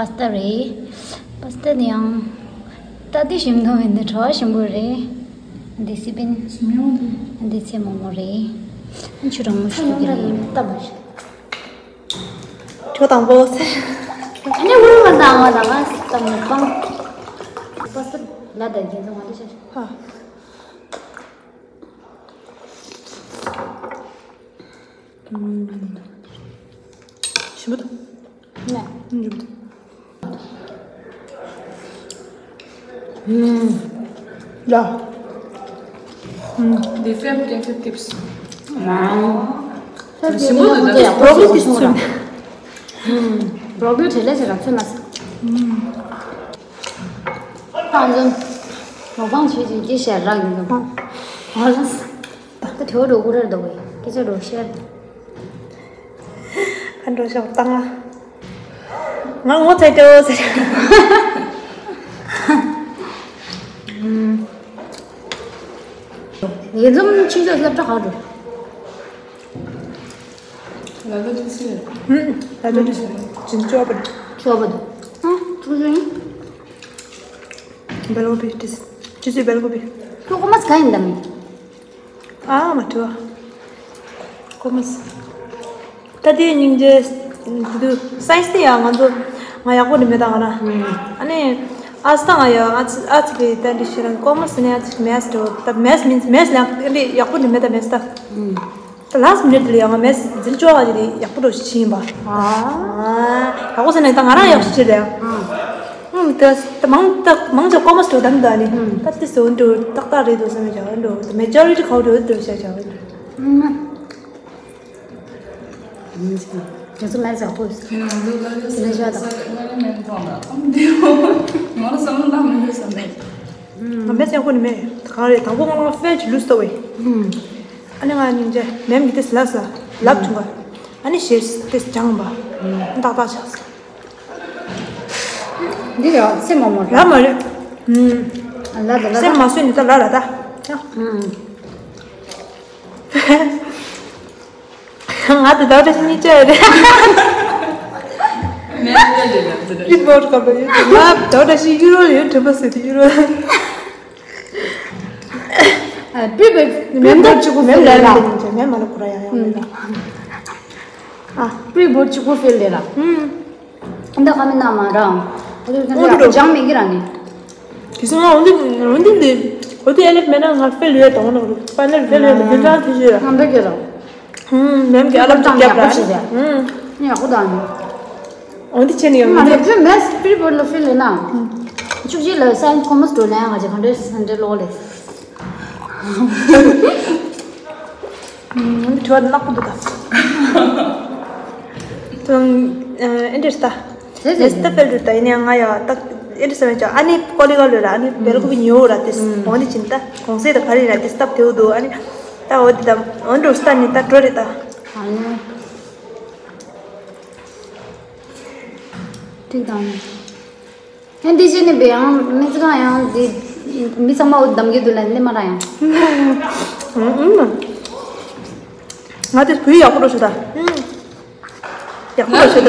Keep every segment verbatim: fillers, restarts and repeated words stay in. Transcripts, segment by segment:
པ་སྟ་རེད། པ་སྟ་དེ་ཡང་ལྟ་དུས་ཞིམ་མདོག་མེད་འདི་བྲོ་བ་ཞིམ་པོ་རེད། འདི་སི་པིན། འདི་ཚེ་མོག་མོག་རེད། ཆུ་གྲང་མོ་ཞིག་གི་རེད། ལྟ་མ་ཞིག་ཁྱོད་དང་པོ་ཟེར། ཨ་ནི་ཝུ་མ་དང་ང་དང་ང་དང་ངའི་ཁང་། པ་སྟ་ལ་དང་རྒྱན་ཚོ་ང་འདི་ཤ་ཤ། ཧ། ཞིམ་པོ་དང་། ནས། ཞིམ་པོ་དང་། ལ། འདི་ཕེབ་ཀེ་ཕེབ་ཊིབ་སི། ཞིམ་པོ་དང་། བྲོ་གི་ཏིས་ཚུན། བྲོ་གི་བྲེལ་ལས་ཟེར་ར་ཚུན་མ་ཟ། ད་འཛོམས། མོ་པང་བྱེད་ཀྱི་ཀྱི་ཤར་རག་ཡིན་ནོ། ཧ་ལ་ས། ད་དེའོ་འགྲོ་གུ་རེར་འདུག་བས་སྐད་ཆ་འགྲོ་ཤེས། ཁ་འགྲོ་ཤོག་བཏང་ང་། ང་ངོ་ཚ་ཏེའོ་ཟེར། ཡིན་འཛོམས་ཆིག་ཆོག་སླེབས་གྲྭ་ཧ་འགྲོ། ལ་ལ་ཏི་སི། ཧུམ། ལ་ལ་ཏི་སི། ཅིན་ཅོ་བ། ཅོ་བ། ཨ། ཅུང་ཅུང་། བེལ་ཀོ་པི་ཏི་སི། ཅི་སི་བེལ་ཀོ་པི། ཁྱོད་ཀོ་མ་སི་ག་ཡིན་ད་མི། ཨ་མ་ཐུ། ཀོ་མ་སི། ད་དེ་སྙིང་རྗེ། དེ་དུས་སའེན་སི་དེ་ཡང་ང་ཚོ་ང་ཡག་པོ་ནི་མེད་ད་ང་ན། ཨ་ནི། ཨ་སི་ད་ང་ཡ་ཨ་ཙི་ཨ་ཙི་པའི་ད་འདི་ཤེས་རང་ཀོ་མ་སི་ནས་ཨ་ཙི་མེ་སི་འགྲོ་ད་མེ་སི་མིན་མེ་སི་ལ་ཡག་པོ་ནི་མེད་ད་མེ་སི་ད། ད་ལཱ་སི་མི་ནིཊ་ལ་ཡང་ང་མེ་སི་འཛིན་བཅོ་ལྔ་ཅིག་དེ་ཡག་པོ་འགྲོ་ཞིག་ཕྱིན་པ། ཨ། ཡག་པོ་ཟེར་ནས་ད་ང་རང་ཡག་ཞིག་བྱེད་དེ། ཨ། ད་ད་མང་ད་མང་ཆེ་ཀོ་མ་སི་འགྲོ་ད་ནི་ད་ནི། ད་དེ་སོ་འགྲོ་ཏག་ཏག་རེད་འདུག་བསམ་ཡག་འགྲོ་ད་མེ་ཇོ་རི་ཊི་ཁའོ་འགྲོ་འགྲོ་བྱ་ཡག་འགྲོ། དེ་ཚོ་མེ་སི་ཡག་པོ་ཡོད། དེ་ནས་བྱ་དང་། ང་མེ་སི་ཡག་པོ་ནི་མེད་གང་རེད་དང་པོ་ང་ལ་ཕེལ་ཅིག་ལུས་ཏོ་བས། ཨ་ནི་ང་སྙིང་རྗེ་མེམ་གྱི་དེ་ལབ་ས་ལབ་བྱུང་བ། ཨ་ནི་ཞེས་དེ་སྦྱངས་པ། ཏག་ཏག་ཆགས་སོང་། འདི་ཡང་སེམས་མ་མོ་ར། ལབ་མ་རེད། ལ་ལ་ལ་སེམས་མ་སོས་ནི་ད་ལ་ལ་ད། ང་དེ་ད་བར་གཉིས་ཆ་རེད། མེད་མེད་རེད་ལ་དེ་རེད། རི་པོར་ཊི་ག་པར་ཡོད་དེ་ལབ་ད་བར་ཞིག་ཡུ་རོ་ཡོད་དྲན་པ་ཟེར་དེ་ཡུ་རོ། པི་བེ་མེམ་ད་ཅིག་གོ་མེམ་ལ་ལ་ལ་མེམ་མ་ལ་ཁོ་ར་ཡང་ཡང་མེད་ལ། ཨ་པི་བོར་ཅིག་གོ་ཕེལ་ལེ་ལ། ཨུམ། འདི་ཁ་མི་ན་མ་རང་། འོ་འདི་འདྲ་ཅང་མི་གི་ར་ནི། དེ་སང་ང་འོ་འདི་འོ་འདི་འདི་འོ་འདི་ཨེ་ལེབ་མེད་ན་ང་ཕེལ་ཡོད་དང་འོ་ན་ཕ་ནེལ་ཕེལ་ཡོད་དང་འདི་འདྲ་དེ་ཞུ་ཡ། ང་འདི་གི་ར། ཧུམ་མེམ་གི་ཨ་ལབ་ཅིག་རྒྱབ་ར། ཧུམ། ནི་ཡག་པོ་དང་ནི། འོ་འདི་ཆེ་ནི་ཡོད་མ་ནི་འདི། ཕེལ་མེད་པི་བོར་ལ་ཕེལ་ལེ་ན། ཆུག་ཅི་ལ་སའེན་སི་ཁོ་མོ་སི་ཏོ་ལ་ཡང་ང་ཅི་ཧན་ཌེ་ཌི་ཧན་ཌེ་ཌི་ལོ་ལེ། དྲི་བ་ནག་པོ་འདུག་ད། དང་ཨེ་འདྲས་ད། ཟེར་ཟེར་ཟེར་ད་ཕེལ་འདུག་ད་ཡིན་ཡང་ང་ཡ་ད་ཨེ་འདྲས་ཟེར་མེད་ཅོ་ཨ་ནི་ཀོ་ལི་ག་ལོས་ལ་ཨ་ནི་བེལ་ཀོ་བི་ཉོ་ར་ཏེ་འོ་ནི་ཅིན་ད་གོང་སེ་ད་ག་རེ་ར་ཏེ་སྟབས་དེའུ་འདུག་ཨ་ནི་ད་འོ་དི་ད་འོ་འདྲས་ད་ནི་ད་འགྲོ་རེད་ད། ཨ་ནི། ཐིག་དང་། ཨེ་འདི་བྱས་ནས་བས་ཡང་མི་ཚེ་གང་ཡང་འདི་མི་ཚང་མ་འོ་གདམ་གྱི་འདུག་ལ་ནི་མ་ར་ཡང་། ང་དེ་བུ་ཡག་པོ་འགྲོ་ཤོག་ད། ཡག་པོ་འགྲོ་ཤོག་ད་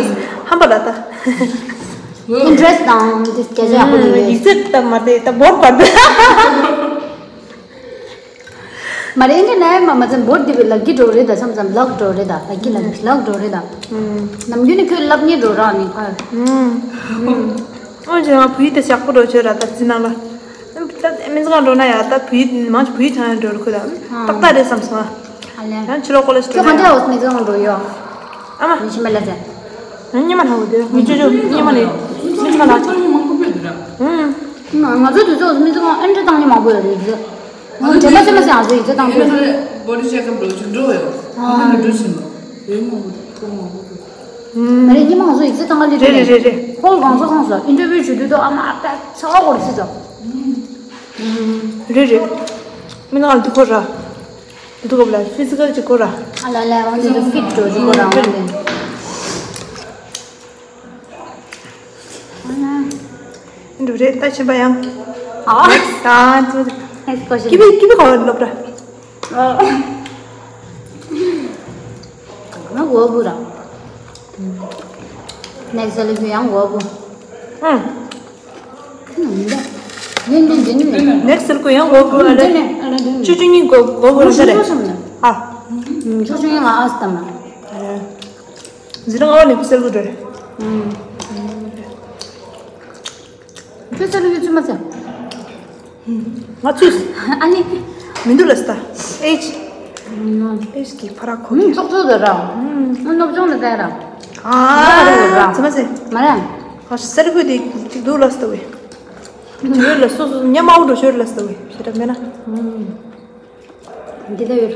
ཧམ་པ་ལ་ད། ཨིན་ཊི་རེ་སི་ཊི་དང་འདི་སྐད་ཆ་ཡག་པོ་ལ་ཡོད། ཡིག་ཚད་ད་མ་དེ་ད་བོར་བར་དུ། མ་རེད་ཨེ་འདྲ་ན་ཡ་མ་མ་ཙམ་བོར་འདི་བས་ལག་གི་འགྲོ་རེད་ད་བསམ་ཙམ་ལག་འགྲོ་རེད་ད་ལག་གི་ལག་ལག་འགྲོ་རེད་ད། ནམ་རྒྱུན་ནི་ཁོས་ལབ་ཉེ་འགྲོ་ར་ནི་ཕར། ཨོ་ཇེ་ང་བུ་ཡིག་དེ་ཞག་པོ་འགྲོ་ཆོད་ར་ད་ཙི་ན་ལ། ད་མི་ཚང་འགྲོ་ན་ཡ་ད་བུ་ཡིག་མང་ཆེ་བུ་ཡིག་ཆང་ཡང་འགྲོ་རུ་ཁུ་ད། ཏག་ཏག་རེད་བསམ་སོང་ཨ། ཡང་ཕྱི་ལོགས་ཀོ་ལེ་ཇི་འགྲོ་ན་ཡ། ཁྱོད་ག་འདྲ་འོ་མི་ཚང་འགྲོ་ཡོད། ཨ་མ། ཉི་མ་ལ་ཟེར། ཉི་མ་ལ་འོ་དེ་ངུ་ཅོ་ཅོ་ཉི་མ་ལ་མི་ཚང་ལ་ཆ། ང་ཚོ་དུས་ཚོད་མི་ཚང་ཨེ་འདྲ་བཏང་ཉི་མང་པོ་ཡོད་རེད། ང་དྲན་པ་ཚེ་མ་ཚེ་ང་ཚོ་ཡིག་ཚད་བཏང་དུས། body check up འགྲོ་ཆུ་འགྲོ་ཡོད། ང་འགྲོ་ཆུ་འགྲོ་ཡོད་མང་པོ་འགྲོ་མང་པོ་འགྲོ། མ་རེད་ཉི་མ་ང་ཚོ་ཡིག་ཚད་བཏང་ག་ལི་རེད་རེད་རེད་རེད། ཧོལ་གང་ཚོ་གང་ཚོ་ཨིན་ཊར་བིའུ་ཞུ་དུས་དོ་ཨ་མ་ཨ་ཕ་ཚ་བ་གོ་རེ་སི་ཚོ། རེད་རེད། མི་ང་ལ་འདུག་གོ་ར། འདུག་གོ་ལ་ཕི་ཛི་ཀལ་ཅིག་གོ་ར། ཨ་ལ་ལ་འོན་ཏེ་ཕི་ཊི་འགྲོ་ཅིག་གོ་ར་འོན་ཏེ། འགྲོ་རེད་ད་ཕྱིན་པ་ཡང་། ཨ། ད་ཚོ། next question ཀི་བི་ཀི་བི་ག་བར་ལོབ་ར། ང་གོ་བུ་ར། next ལ་བུ་ཡང་གོ་བུ། ཨང་། ནེག་སེལ་ཀུ་ཡང་གོ་གོ་ཨ་ལེ། ཆུ་ཆུ་ཉིན་གོ་གོ་གོ་ལ་ས་རེད། ཨ། ཆུ་ཆུ་ཉིན་ང་ཨ་སི་ཏམ་ན། ཟི་རང་ཨ་ནེག་སེལ་ཀུ་རེད། ཁྱོད་སེལ་ཀུ་ཚུལ་མ་ཟེར། ང་ཚུས། ཨ་ནི། མི་འདུག་ལ་སྟ། ཨེཆ། ཨེཆ་གི་ཕ་ར་ཁོ། མི་ཙོག་ཙོག་ཟེར་ར། སློབ་སྦྱོང་ལ་བལྟས་ར། ཨ་ར་ར། ཚུལ་མ་ཟེར། མ་ར། ཁ་སེར་ཁུ་དེ་ཅིག་འདུག་ལ་སྟ་བས། ཡོད་ལ་སོ་སོ་ཉམས་མའུ་འགྲོ་ཤོར་ལ་སྟ་བས་ཞེ་དྲག་མེད་ན། འདི་ལ་ཡོད།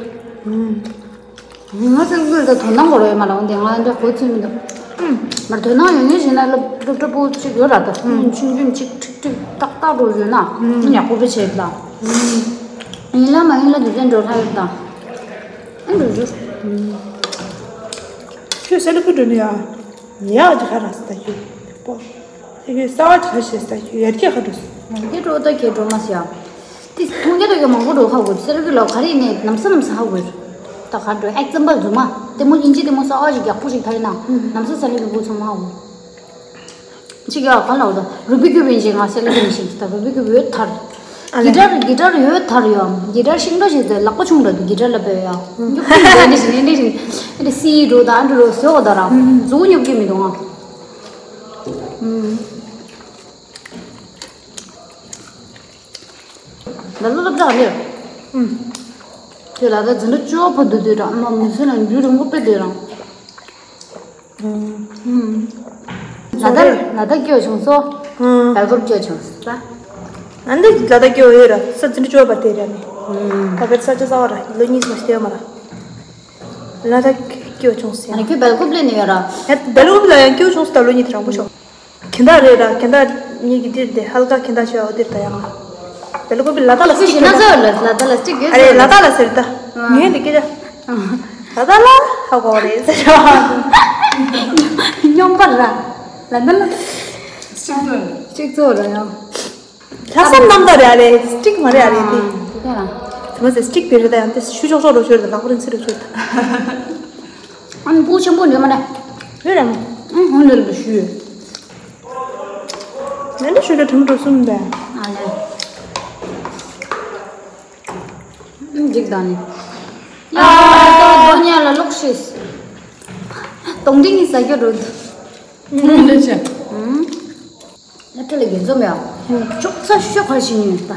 ང་སེམས་ཁུར་དང་དོ་སྣང་གོ་རོ་ཡོད་མ་ལ་འོང་དེ་ང་འདྲ་གོ་ཚོད་མི་འདུག་མར་དོ་སྣང་ཡོད་ངེས་ཞེ་ན་སློབ་སློབ་གྲྭ་པོ་ཅིག་ཡོད་ར་ད། ཆུང་ཆུང་ཅིག་ཁྲིག་ཁྲིག་ཏག་ཏག་འགྲོ་ཡོད་ན་ཡག་པོ་བྱེད་ལ། ཡིན་ལ་མ་ཡིན་ལ་དུས་ཚོད་འགྲོ་ལྷ་ཡོད་ད། ཨེ་འགྲོ་རྒྱུ། ཁྱོད་སེ་ལ་ཁུ་འགྲོ་ནི་ཡ། ཡག་ཅིག་ཧ་ར་སི་ད་ཁྱོད་པོ། ཁྱོད་གསར་བ་ཅིག་ཧ་ཤེས་ད་ཁྱོད་ཡར་རྒྱས་ཧ་འགྲོ་སི། ཡར་རྒྱས་འགྲོ་ད་ཁྱེད་འགྲོ་མ་སི་ཡ། དེ་མཐོང་རྒྱ་དོ་ག་མང་པོ་འགྲོ་ཧ་གོ་སེ་ལ་ཁུ་ལ་ག་རེ་ནས་ནམ་ས་ནམ་ས་ཧ་གོ། ད་ག་འགྲོ་ཨེག་ཙམ་པ་རྫུན་མ། ལྟད་མོ་ཡིན་གཅིག་ལྟད་མོ་གསར་བ་ཞིག་ཡག་པོ་ཞིག་ཐར་ཡིན་ན་ནམ་ས་སེ་ལ་ཁུ་པོ་ཚང་མ་ཧ་གོ། ཅིག་ཡ་ག་ལ་འོ་ད་རུ་པི་ཀུ་བན་ཅིག་ང་སེ་ལ་ཁུ་ནས་ཤིག་ད་རུ་པི་ཀུ་བོད་ཐར། གི་ཏར་གི་ཏར་ཡོད་ཐར་ཡོད། གི་ཏར་ཤིང་འདྲ་ཞིག་ཟེར་ལག་པ་ཆུང་འདྲ་འདུག་གི་ཏར་ལ་བོད་ཡ། ཉོབ་ཀྱི་འདུག་འདི་ཞིག་འདི་ཞིག་འདི་སི་འགྲོ་ད་འགྲོ་རོ་ཟོ་ག་ད་ར་ཟོ་ཉོབ་ཀྱི་མི་འདུག་ང་། ལ་ལ་ལ་ལ་ལ། ཁྱོད་ལ་ད་འཛིན་གྲྭ་བཅུ་པ་འདུག་དུས་ར་ཨ་མ་མི་ཚེ་ནང་རྒྱུན་རིང་པོ་དཔེ་དེ་རང་། ལ་དྭགས་ལ་དྭགས་སྐྱོ་བྱུང་སོ། བལ་གོབ་སྐྱོ་བྱུང་སོ། ཨ་འདི་ལ་དྭགས་སྐྱོ་ཡོད་ར་ས་འཛིན་གྲྭ་བཅུ་པ་དེ་ར་ནི། ད་བེད་ས་ཆ་ས་བ་ར་ལོ་གཉིས་མ་སྟེ་མ་ར། ལ་དྭགས་སྐྱོ་བྱུང་སི། ཨ་ནི་ཁྱོད་བལ་གོབ་ལས་ནི་ཡོད་ར། ཧེ་བལ་གོབ་ལ་ཡང་སྐྱོ་བྱུང་སི་ད་ལོ་གཉིས་དེ་རང་པོ་ཤོག་གན་ད་རེད་ར་གན་ད་ཉིད་ཀྱི་འདིར་དེ་ཧལ་ཀ་གན་ད་ཤོ་ཨོ་དེར་ད་ཡང་ལ། བལ་གོབ་ལ་དྭགས་ལ་སི་ཅི་ན་ས་ལ་ལ་དྭགས་ལ་སི་ཅི་གེ་ཨ་རེད་ལ་དྭགས་ལ་ཟེར་ད། ངས་འདི་སྐད་ཆ། ད་ལྟ་ལ་ཧ་གོ་རེད་ཟེར་བ། སྙོམས་པར་ར། ལ་ལ་ལ། གཅིག་ཚོ་ར་ཡང་། ལྷག་བསམ་རྣམ་དག་རེད་ཨ་རེད་སྟིག་མ་རེད་ཨ་རེད་དེ། དེ་ག་རང་། དེ་མ་ཟད་སྟིག་དེ་རེད་ད་ཡང་དེ་ཤུ་ཤོག་ཤོག་རོ་ཤོར་ད་ལག་པ་རིང་སི་རོ་ཤོར་ད། ཨ་ནི་ཕྲུ་གུ་ཆེན་པོ་འདྲ་མ་རེད། རེད་ར་མོ། ཨང་ཧོན་ལེ་ལ་ཞུ། ང་འདྲ་ཞུ་རྒྱུ་དྲུག་འགྲོ་གསུམ་ད། ཨ་ལེ། འཇིག་དང་ནི། ཡ། ཏོ་དོ་ཉ་ལ་ལོག་ཤིས། གདོང་འདི་ནི་ཟ་རྒྱུ་རུ། ངོ་མི་འདྲ་ཆེ། ཨུམ། ལ་ཏྲ་ལ་རྒྱན་འཛོམས་ཡ། ཅོག་ཚ་ཤོ་ཁ་ཤི་ཉུས་ད།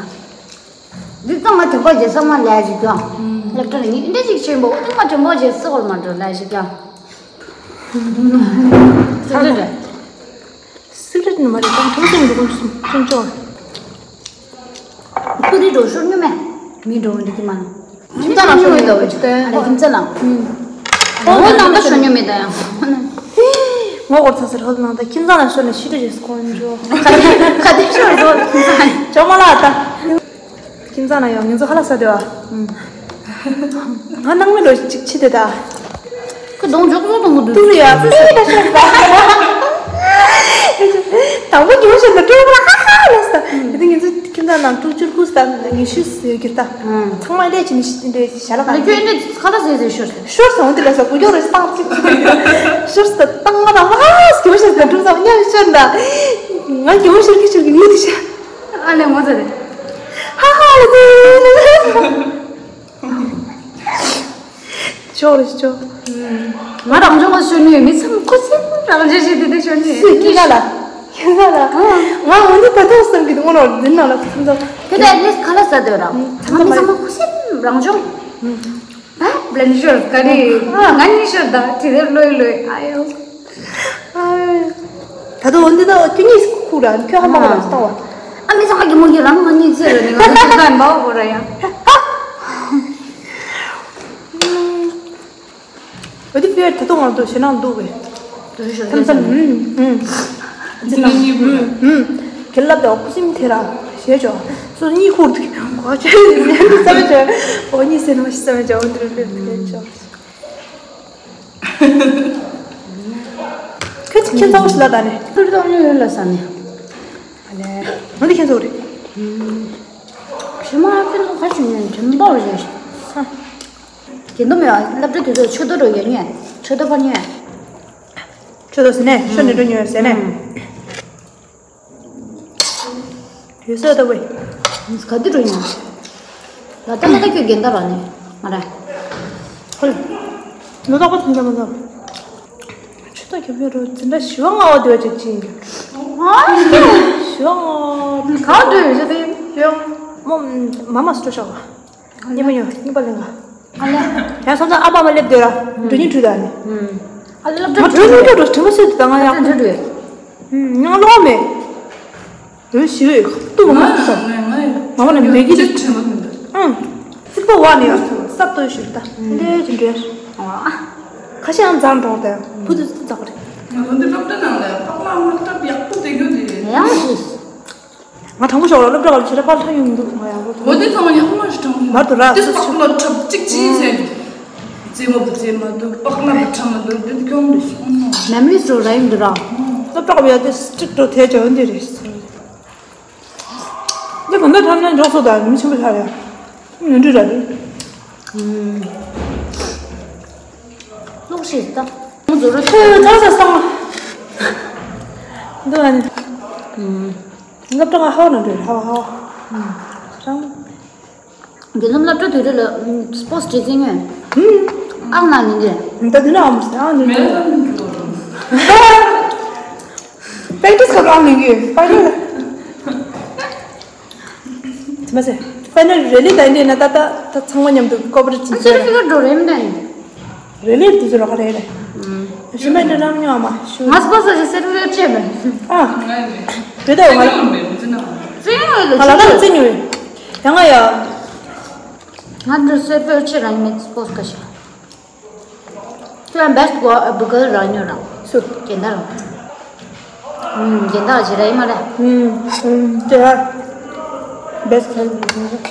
འདི་ཙང་ང་དེ་པ་རྗེས་ས་མ་ལས་ཞིག་ཀྱང་། ལ་ཏྲ་ལ་ངས་འདི་ཞིག་ཆེན་པོ་འདི་ང་དྲན་པོ་རྗེས་ས་ཧོལ་མ་འགྲོ་ལས་ཞིག་ཀྱང་། ཚ་ལ་རེད། སི་ཀ་རེ་ཊི་ནི་མ་རེད་ད་ཐུག་སེམས་འགྲོ་གོམས་སུ་ཅུང་ཅུང་། ཁུ་རི་འགྲོ་ཤོར་ཉོ་མེད། མི་འགྲོ་འདི་ཀི་མ་ན། ཁྱིམ་ཚང་ནང་ཤོར་ཉོ་འདོད་ཅི་ཏེ། ཨ་ལེ་ཁྱིམ་ཚང་ནང་། ཨོ་ནང་ད་ཤོར་ཉོ་མེད་ད་ཡང་། ངོ་སྐོར་ཚ་ཟེར་ཧོལ་ནང་ད་ཁྱིམ་ཚང་ནང་ཤོར་ནས་ཤི་དུ་རེས་ཁོང་འགྲོ། ཁ་དེ་ཁ་དེ་ཤོར་འགྲོ་ཁྱིམ་ཚང་ནང་། ཅོ་མ་ལ་ད། ཁྱིམ་ཚང་ནང་ཡང་ངེད་ཚོ་ཧ་ལ་ས་དེ་བ། ང་ནང་མི་ལོ་ཅིག་ཕྱི་དེ་ད། ཁོ་གདོང་འཇོག་བཟོ་གཏོང་གི་འདུག་ཏུ་ཡ་ཏུ་ཤ་ད་ཤ་ད། དང་པོ་གྱོང་ཤ་ད་སྤྲོ་བ་ཧ་ཧ་ལ་ས། དེ་ངེད་ཚོ་ཁྱིམ་ཚང་ནང་ཏུ་ཅུར་ཁུ་ས་ད་ཉི་ཤུ་ཟེར་གྱི་ད། ཚང་མ་ལས་ཅི་ནི་ཤི་དེ་འདྲའི་ཞྭ་ལ་ཁ། ཁྱོད་འདྲ་ཁ་ད་ཟེར་ཟེར་ཤོར། ཤོར་སོང་དེ་ལ་ས་གུ་གྱོང་རེ་སྟངས་ཅིག་ཤོར་ས་ད་བཏང་ང་ད་ཧ་ཧ་གྱོང་ཤ་ད་འགྲོ་ས་ཉམས་ཤོར་ད། ང་གྱོང་ཤོར་གི་ཤོར་གི་ངུ་དེ་ཤ། ཨ་ལེ་ངོ་ཚ་རེད། ཧ་ཧ་ལ་དེ། ཆོག་རེད་ཆོག་ང་རང་ཚོ་ང་ཤོར་ནི་ཡོད་མི་ཚང་ཁོ་སེམས་རང་བྱས་བྱས་དེ་དེ་ཤོར་ནི་ཡོད། སུས་ཁྱིམ་ཚང་ལ། ཁྱིམ་ཚང་ལ། ང་འོ་ནི་ད་ཐོག་བསམ་གི་འདུག་ངོ་ལོག་འདི་ནང་ལ་ཁྱིམ་ཚང་། ཁྱོད་ད་ཨེ་ལེས་ཁ་ལ་ཟ་འདོད་ར། ཚང་མ་ཚང་མ་ཁོ་སེམས་རང་བྱུང་། ད་བླན་ཤོར་ག་རེ་ང་གཉིས་ཤོར་ད་དེ་དེ་ལོས་ལོས་ཨ་ཡོ། ད་དུང་འོ་འདི་ད་ཁྱོད་གཉིས་ཁུག་ར་ཁྱོད་ཧ་མ་གོ་ར་སྟོང་བ། ཨ་མི་ཚང་མ་གི་མོ་གི་རང་ང་གཉིས་ཚེ་ར་ནི་ང་ཚོ་ད་མ་བོ་ར་ཡ། འོ་དེ་ཕིར་ད་དུང་ང་ཚོ་ཞེད་སྣང་འདུག་གས། དུ་ཤོར་ཐམ་ཐམ་ཨུམ་ཨུམ། འཛིན་ལ་ཨུམ་ཨུམ། གལ་ལ་དོ་ཁུ་སིམ་ཐེ་ར་ཞེས་ཅོ། སོ་གཉིས་ཁུར་དུ་གོ་ཆེ་ནས་བསམ་ཅོ། འོ་གཉིས་ཟེར་ནོ་ཞིག་བསམ་ཅོ་འོ་འདི་རུ་ཕེབས་ཐེ་ཅོ། ཁྱོད་ཚོ་ཁྱེད་ཚོ་ཞིག་ལ་ད་ནས། ཁྱོད་ཚོ་ཉོ་ཡོད་ལ་ས་ནས། ཨ་ལས། ང་འདི་ཁྱེད་ཚོ་རེད། ཞི་མ་ཁྱེད་ཚོ་ཁ་ཞིག་ཉོས་དྲན་པོ་རེད། ཧ། དེ་འདུག་མེད་ཨ་སློབ་གྲྭ་དེ་ཚོ་ཆོས་རྡོ་རུ་ཡོད་ཉོས་ཆོས་རྡོ་ཕར་ཉོས། ཆོས་རྡོ་ཟེར་ནས་ཤོ་ནི་རུ་ཉོས་ཟེར་ནས། ཡོད་ས་ལྟ་བུ། ག་དུས་འགྲོ་ཡིན། ལ་ད་ལ་ད་ཁྱོད་རྒན་ད་ར་ནས་ང་ར། ཧོལ། ལོ་ཏོག་པ་ཐུང་ཐུང་མ་ཐུང་། ཆུ་ཏོག་རྒྱབ་ཡོད་རོ་འཛིན་གྲྭ་བཞི་བ་ལྔ་བ་དུ་བ་ཅིག་ཅིག་ཡིན་གྱི། བཞི་བ་ལྔ་བ། གང་དུ་ཡོད་ས་དེ་ཡོད། མོ་མ་མ་སུ་འགྲོ་ཤོག་ག་གཉིས་པ་ཡོད། གཉིས་པ་ལེན་ག་ཨ་ལེ། ཡང་སོང་ཙང་ཨ་ཕ་མ་སླེབས་དེ་ར་འགྲོ་ཉིན་ཁྲུས་ད་ནི། ཨ་ལེ་སློབ་ང་གྲྭ་གྲོས་མོ་འགྲོ་འགྲོ་དྲི་མ་སུས་དང་ང་ཡང་སློབ་གྲྭ་འགྲོ་ཡ། ང་ལོག་མེད། རོལ་ཞི་བའི་ཏུ་མ་མ་སུ་སོང་། ང་མ་ནི་མེ་གི་རི་ཁྲི་མ་མི་འདུག་ཨང་། རྩིག་པ་བ་ནི་ཡང་སོང་ས་ཏོ་ཞུ་ད་འདྲེ་ཅི་འདྲེ། ཁ་ཤས་ཡང་འཛམ་གྲོགས་དེ་བུ་དུ་ཙག་རེད། ང་ཚོ་འདི་སློབ་གྲྭ་ནང་ལ་པགས་མ་མ་ཐབས་ཡག་པོ་དེ་ཡོད་དེ། ཡང་ཞིག་ང་དང་པོ་ཞོག་ལ་སློབ་གྲྭ་བ་ལ་ཞེ་དྲག་པར་ཐོན་ཡོང་འདུག་ང་ཡག་པོ་འོ་དེ་ཚང་མ་ཡག་པོ་མ་ཞིག་དྲངས་ཡོང་མར་དུ་ར་དེ་སུ་སུ་པགས་མ་ཐབས་གཅིག་ཅིག་ཟེར་འདུག་རྩེད་མོ་བུ་རྩེད་མ་འདུག་པགས་མ་བུ་ཁྲ་མ་འདུག་འདི་ཁྱོང་འདི་ཤོང་ནོ། མེམ་རིས་རོ་ར་ཡིན་འདུག་ར། སློབ་གྲྭ་བ་ཡ་དེ་སི་ཊིག་ཏོ་དེ་ཅོ་འདི་རེད། འདི་ག་འདི་ཐམས་ཅད་འཇོག་སོ་དང་མི་ཆེན་པོ་ཆགས་ཡ། ནོར་འཁྲུལ་ར་རེད། ལོག་ཤེས་ད། མོ་ཛོ་རོ་ཐོས་ཐོས་ས་སོང་། འདི་བ་ནི། སློབ་གྲྭ་ང་ཧའོ་ནང་འགྲོ་ཧའོ་ཧའོ། རང་། དགེ་འཛོམས་སློབ་གྲྭ་དུས་རེ་ལ་སི་པོར་ཊི་བྲེ་སིང་ཡོད། ཨང་ན་ནི་འདི། ད་འདི་ན་ཨང་མི་སི་ཨང་ནི་འདི། པེག་ཊི་སི་ག་ཨང་ནི་གི་པེག་ཊི་སི། དེ་མ་ཟད་ཕའི་ནལ་རེ་ལི་ད་འདི་ན་ད་ད་ད་ཚང་མ་མཉམ་དུ་ཀོ་པ་རེ་ཊི་ཨ་ཅེ་ཟེར་ཕི་ག་འགྲོ་རེམ་ད་ནི། རེ་ལེ་དུ་ཟེར་བ་ག་རེ་རེད། ཞི་མ་འདྲ་རང་ཉོ་མ་ཞུ། ང་སྤོ་སོ་ཞིག་སེར་བའི་ཆེ་མེད། ཨ། དེ་ད་ང་། ཙི་ཉོ་མེད་ཙི་ན། ཙི་ཉོ་ལ་ང་ལ་ཙི་ཉོ་ཡོད། ཡང་ང་ཡ། ང་འདྲ་སེར་བའི་ཆེ་རང་མེད་སྤོ་སོ་ཀ་ཤ། ཁྱོད་རང་བེ་སི་ཊི་བུ་གལ་རང་ཉོ་རང་། སུ། ཀྱེ་འདའ་རང་། ཨུམ་ཀྱེ་འདའ་ཞིག་ར་ཡིན་མ་རེད། ཨུམ་ཨུམ་དེ་ཧ། བེ་སི་ཊི་བུ་གལ་རང་ཉོ་རེད།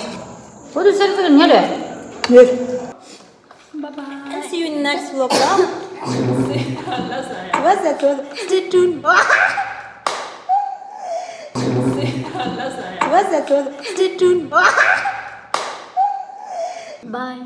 འོ་དུ་སེར་བའི་ཉོ་རེད། ཉོ། Bye bye. And see you in next vlog. What's that? Stay tuned. What's that? Stay tuned. Bye.